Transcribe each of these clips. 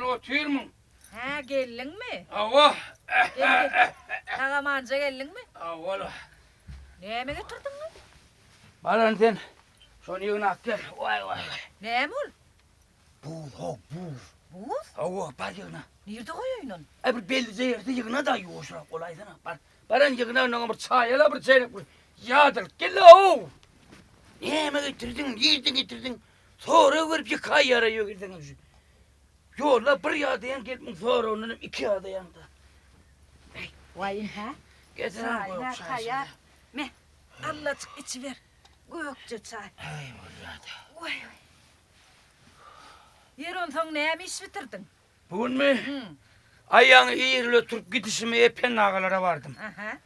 Sag-aman otyrmyň? Hä, geldiňmi? Hawa. Gel, gel. Sag-amanja geldiňmi? Hawa-la. Näme getirdiň? Baran sen şony ýygnap gel. Waý, waý, waý. Näme ol? Buz, how, buz. Buz? Hawa, bar ýygna. Nirde goýaýyn ony? Aý, bir bellije ýerde ýygna-da, ýuwaşrak bolaýsana. Bar, baran ýygna, onnoňam bir çaý al-a, bir çeýnek bir ýadyryp gel-ow! Näme getirdiň, nirden getirdiň? Sorag berip ýykaýýar-a ýögirseňem şu. Ýolda bir ýadaýaň gelip muň soragyndanam iki ýadaýaň-da. Waý, hä? Getir hany Çaýyň-a gök çaý taýýar. şeýle. Me, allajyk içiber. Gökje çaý. Aý, bolýa-da. Waý, waý. Ýeri onsoň näme iş bitirdiň? Bu günmi? Aý ýaňy irle turup gidişime Ependi agalara bardym. Aha.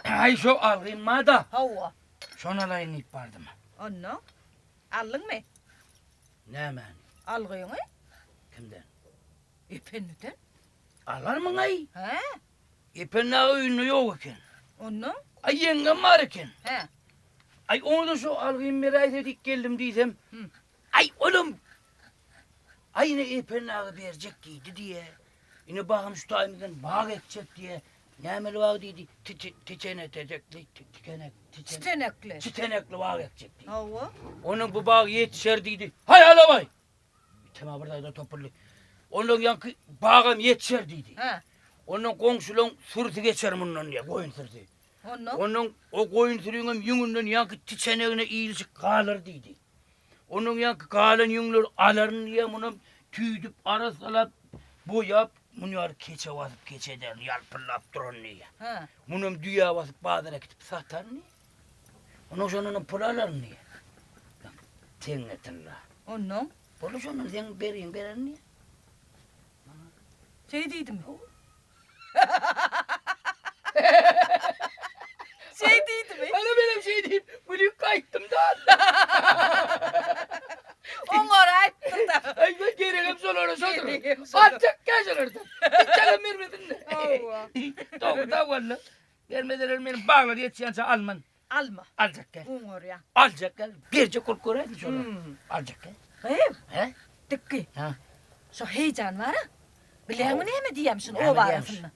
Aý şo algym bar-da. Hawa. Şony alaýyn diýip bardym. Onnoň? Aldyňmy? Nämäni? Algyňy. Kimden? Ependiden. Alarmyň-aý? Hä? Ependi aga öýünde ýok eken. Onnoň? Aý ýeňňem bar eken. Hä. Aý oňa-da şo algymy beräýse diýip geldim diýsem. Aý olam Aý ine Ependi aga berjek diýdi diýe. Ine bagym şu taýymyzdan bag ekjek diýe. Nämeli bag diýdi? Tiçenetejekli, tikenek, tiçen. Çitenekli. Çitenekli bag ekjek diýdi. Hawa. Onuň bu bag ýetişer diýdi. Haý alabaý! Tema bir zada topuldy. Ondan ýaňky bagam ýetişer diýdi. Hä. Ondan goňşulaň sürüsi geçer mundan diýe, goýun sürüsi. Ondan? Ondan o goýun sürüňem ýüňünden ýaňky tiçenegine ilişik galar diýdi. Onuň ýaňky galan ýüňleri alaryn diýýär, munam tüýdüp, arassalap, boýap, muny ýaly keçe basyp keçe ederin, ýalpyldap duran diýýär. Hä. Munam düýä basyp bazara gidip sataryn diýýär. Onuň şondanam pul alaryn diýýär. Teňňe tylla. Onnoň? Boldy şondan seň bergiňi bererin diýýär. Şeý diýdimi? Şeý diýdimi? Ana menem şeý diýip gülüp gaýtdym-da. Oňaraýypdyr-da. Aý men geregem şolara şodur. Geregem şolar. Aljak gel şolardan. Hiç alam bermesin-de. Hawa. Dogry-da walla. Bermeseler meni baglar ýetişýänçä alman. Alma. Aljak gel. Oňarýaň. Aljak gel. Berjek bolup göräýsin şolar. Aljak gel. Gyz. He? Dikgi. Ha. Şo heýjan bar-a. Bileňmi näme diýýäm şuny Näme oba diýýämiş? arasynda.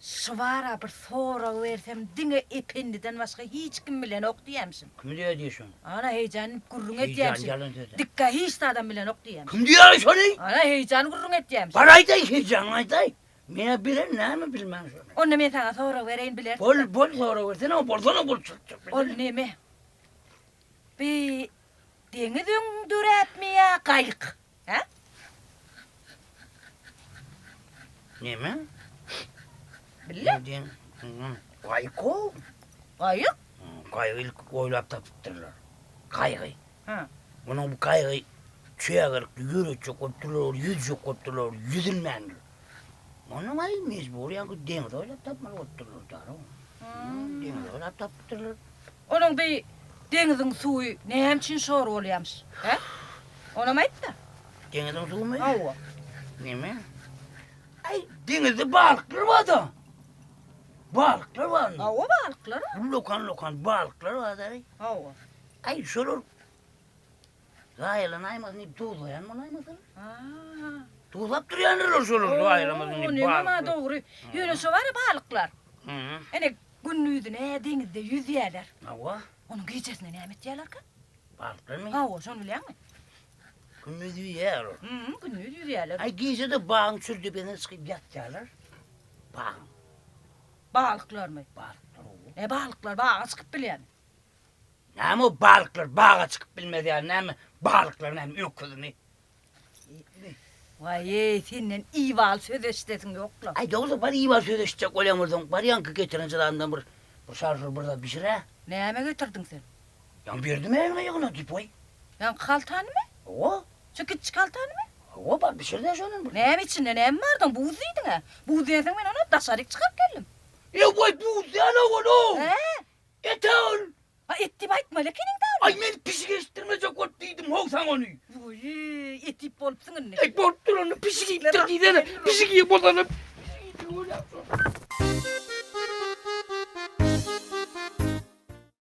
Şu bar-a bir sorag bersem diňe Ependiden başga hiç kim bilenok diýýämişin. Kim diýýär diýýär şony? Ana heýjan diýip gürrüň Heýjan edýämişin. ýalan sözle. Dikgä hiç zadam bilenok diýýämişin. Kim diýýär şony? Ana heýjan gürrüň edýämişin. Bar aýdaý heýjanyňy aýdaý. Men bilen näme bilmän şony. Onda men saňa sorag bereýin bilersiň. Bol bol sorag bersene bolsana bol çyk çyk. Ol neme? Bi deňiz öň döräpmi ýa gaýyk? Hä? Neme? Bille. Gaýyk o. Gaýyk? Gaýygy ilk oýlap tapypdyrlar. Gaýygy. Hä. Onuň bu gaýygy çägelikde ýöretjek bolupdyrlar, ýüzjek bolupdyrlar, ýüzülmändir. Onuň aý mejbur ýaňky deňizi oýlap tapmaly bolupdyrlar dara. Deňizi oýlap tapypdyrlar. Onuň bi deňiziň suwy näme üçin şor bolýamyş? Hä? Onam aýt-da. Deňiziň suwumy? Hawa. Neme? Aý, deňizde balyklar bar-da. Balyklar bar. Hawa, balyklar bar. Ullakan-ullakan balyklar bar-da. Hawa. Aý, şolar Zaýalanaýmasyn diýip duzlaýan bolaýmasyn? Duzlap durýandyrlar şolar zaýalamasyn diýip. Onuňam-a dogry. Ýöne şo bar-a balyklar. Ene gündizine deňizde ýüzýärler. Hawa. Onuň gijesine näme etýärlerkä? Balyklarmy? Hawa, şony bilýäňmi? Gündiz ýüzýär olar. Gündiz ýüzýärler. Aý gije-de bagyň çür depesine çykyp ýatýarlar. Bagyň. Balyklarmy? Balyklar, hawa. E balyklar baga çykyp bilýärmi? Näme o balyklar baga çykyp bilmez ýaly näme balyklar näme öküzmi? Waý-eý, senden ibaly söz eşidesiň ýok-la. Aý dogry bar ibaly söz eşitjek bolýan bolsaň bar ýaňky getiren jylandan bir bir şarjur bir zat bişir-ä. Näme getirdiň sen? Ýaňy berdim eliňe ýygna diýip goý. Ýaňky haltanymy? Hawa. Şu kiçijik haltanymy? Hawa bar bişir-dä şondan bir. Näme içinde näme bardyň buz diýdiň-ä. Buz diýensoň men ony daşaryk çykaryp geldim. E waý buz däl-ow ol-ow. Hä? Et-ä ol! A et diýip aýtmaly ekeniň-dä ony. Aý men pişik eşitdirmejek bolup diýdim how saňa ony. Waý, et iýip bolupsyň indi. Aý bolupdyr onda pişik iýipdir diýsene. Pişik iýip bolsana. Pişik iýdik bolýar şol.